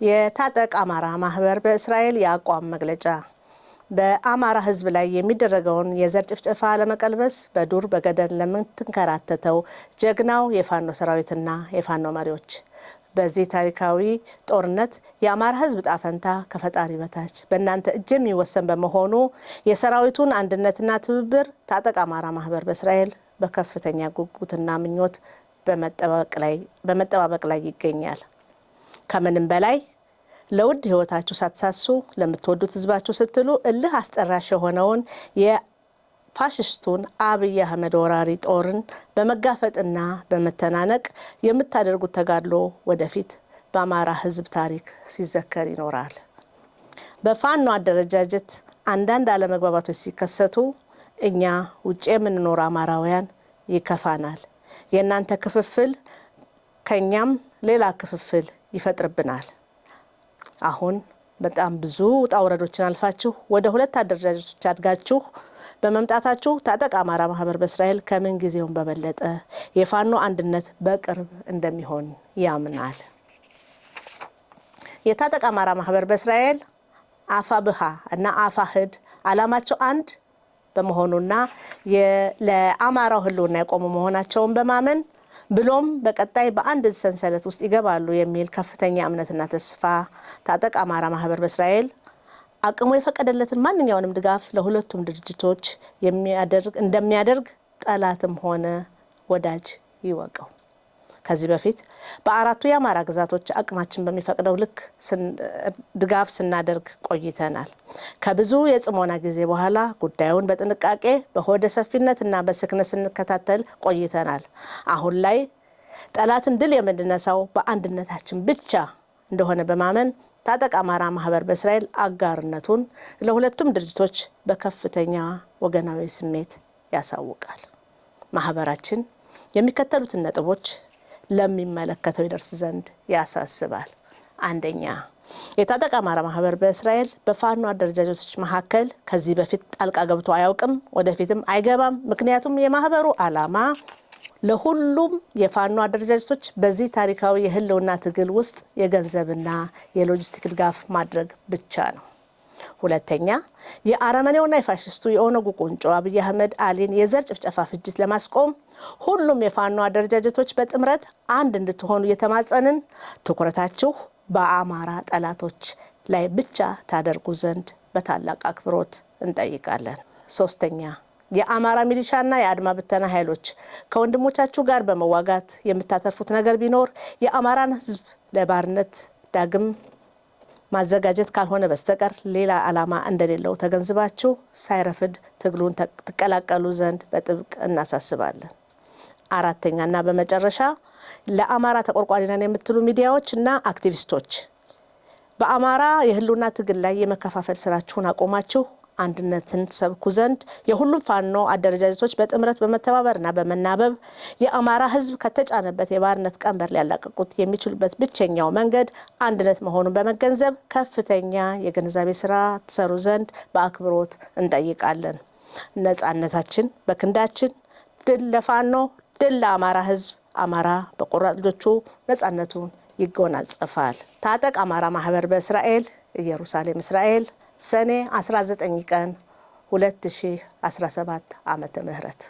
የታጠቅ አማራ ማህበር በእስራኤል የአቋም መግለጫ። በአማራ ሕዝብ ላይ የሚደረገውን የዘር ጭፍጨፋ ለመቀልበስ በዱር በገደል ለምትንከራተተው ጀግናው የፋኖ ሰራዊትና የፋኖ መሪዎች፣ በዚህ ታሪካዊ ጦርነት የአማራ ሕዝብ ዕጣ ፈንታ ከፈጣሪ በታች በእናንተ እጅ የሚወሰን በመሆኑ የሰራዊቱን አንድነትና ትብብር ታጠቅ አማራ ማህበር በእስራኤል በከፍተኛ ጉጉትና ምኞት በመጠባበቅ ላይ ይገኛል። ከምንም በላይ ለውድ ህይወታችሁ ሳትሳሱ ለምትወዱት ህዝባችሁ ስትሉ እልህ አስጨራሽ የሆነውን የፋሽስቱን አብይ አህመድ ወራሪ ጦርን በመጋፈጥና በመተናነቅ የምታደርጉት ተጋድሎ ወደፊት በአማራ ህዝብ ታሪክ ሲዘከር ይኖራል። በፋኖ አደረጃጀት አንዳንድ አለመግባባቶች ሲከሰቱ እኛ ውጭ የምንኖር አማራውያን ይከፋናል። የእናንተ ክፍፍል ከኛም ሌላ ክፍፍል ይፈጥርብናል። አሁን በጣም ብዙ ውጣ ውረዶችን አልፋችሁ ወደ ሁለት አደረጃጀቶች አድጋችሁ በመምጣታችሁ ታጠቅ አማራ ማህበር በእስራኤል ከምን ጊዜውም በበለጠ የፋኖ አንድነት በቅርብ እንደሚሆን ያምናል። የታጠቅ አማራ ማህበር በእስራኤል አፋብሃ እና አፋህድ ዓላማቸው አንድ በመሆኑና ለአማራው ሕልውና የቆሙ መሆናቸውን በማመን፣ ብሎም በቀጣይ በአንድ ሰንሰለት ውስጥ ይገባሉ የሚል ከፍተኛ እምነትና ተስፋ፣ ታጠቅ አማራ ማህበር በእስራኤል አቅሙ የፈቀደለትን ማንኛውንም ድጋፍ ለሁለቱም ድርጅቶች እንደሚያደርግ ጠላትም ሆነ ወዳጅ ይወቀው። ከዚህ በፊት በአራቱ የአማራ ግዛቶች አቅማችን በሚፈቅደው ልክ ድጋፍ ስናደርግ ቆይተናል። ከብዙ የጽሞና ጊዜ በኋላ ጉዳዩን በጥንቃቄ፣ በሆደ ሰፊነትና በስክነት ስንከታተል ቆይተናል። አሁን ላይ ጠላትን ድል የምንነሳው በአንድነታችን ብቻ እንደሆነ በማመን ታጠቅ አማራ ማህበር በእስራኤል አጋርነቱን ለሁለቱም ድርጅቶች በከፍተኛ ወገናዊ ስሜት ያሳውቃል። ማህበራችን የሚከተሉትን ነጥቦች ለሚመለከተው ይደርስ ዘንድ ያሳስባል። አንደኛ፣ የታጠቅ አማራ ማህበር በእስራኤል በፋኖ አደረጃጀቶች መካከል ከዚህ በፊት ጣልቃ ገብቶ አያውቅም፣ ወደፊትም አይገባም። ምክንያቱም የማህበሩ ዓላማ ለሁሉም የፋኖ አደረጃጀቶች በዚህ ታሪካዊ የህልውና ትግል ውስጥ የገንዘብና የሎጂስቲክ ድጋፍ ማድረግ ብቻ ነው። ሁለተኛ፣ የአረመኔውና የፋሽስቱ የኦነጉ ቁንጮ አብይ አህመድ አሊን የዘር ጭፍጨፋ ፍጅት ለማስቆም ሁሉም የፋኖ አደረጃጀቶች በጥምረት አንድ እንድትሆኑ እየተማጸንን፣ ትኩረታችሁ በአማራ ጠላቶች ላይ ብቻ ታደርጉ ዘንድ በታላቅ አክብሮት እንጠይቃለን። ሶስተኛ፣ የአማራ ሚሊሻና የአድማ ብተና ኃይሎች ከወንድሞቻችሁ ጋር በመዋጋት የምታተርፉት ነገር ቢኖር የአማራን ሕዝብ ለባርነት ዳግም ማዘጋጀት ካልሆነ በስተቀር ሌላ ዓላማ እንደሌለው ተገንዝባችሁ ሳይረፍድ ትግሉን ትቀላቀሉ ዘንድ በጥብቅ እናሳስባለን። አራተኛና በመጨረሻ፣ ለአማራ ተቆርቋሪ ነን የምትሉ ሚዲያዎች እና አክቲቪስቶች በአማራ የህልውና ትግል ላይ የመከፋፈል ስራችሁን አቆማችሁ አንድነትን ትሰብኩ ዘንድ፣ የሁሉም ፋኖ አደረጃጀቶች በጥምረት በመተባበርና በመናበብ የአማራ ህዝብ ከተጫነበት የባርነት ቀንበር ሊያላቅቁት የሚችሉበት ብቸኛው መንገድ አንድነት መሆኑን በመገንዘብ ከፍተኛ የግንዛቤ ስራ ትሰሩ ዘንድ በአክብሮት እንጠይቃለን። ነጻነታችን በክንዳችን። ድል ለፋኖ፣ ድል ለአማራ ህዝብ። አማራ በቆራጥ ልጆቹ ነጻነቱን ይጎናጸፋል። ታጠቅ አማራ ማህበር በእስራኤል፣ ኢየሩሳሌም እስራኤል፣ ሰኔ 19 ቀን 2017 ዓመተ ምህረት።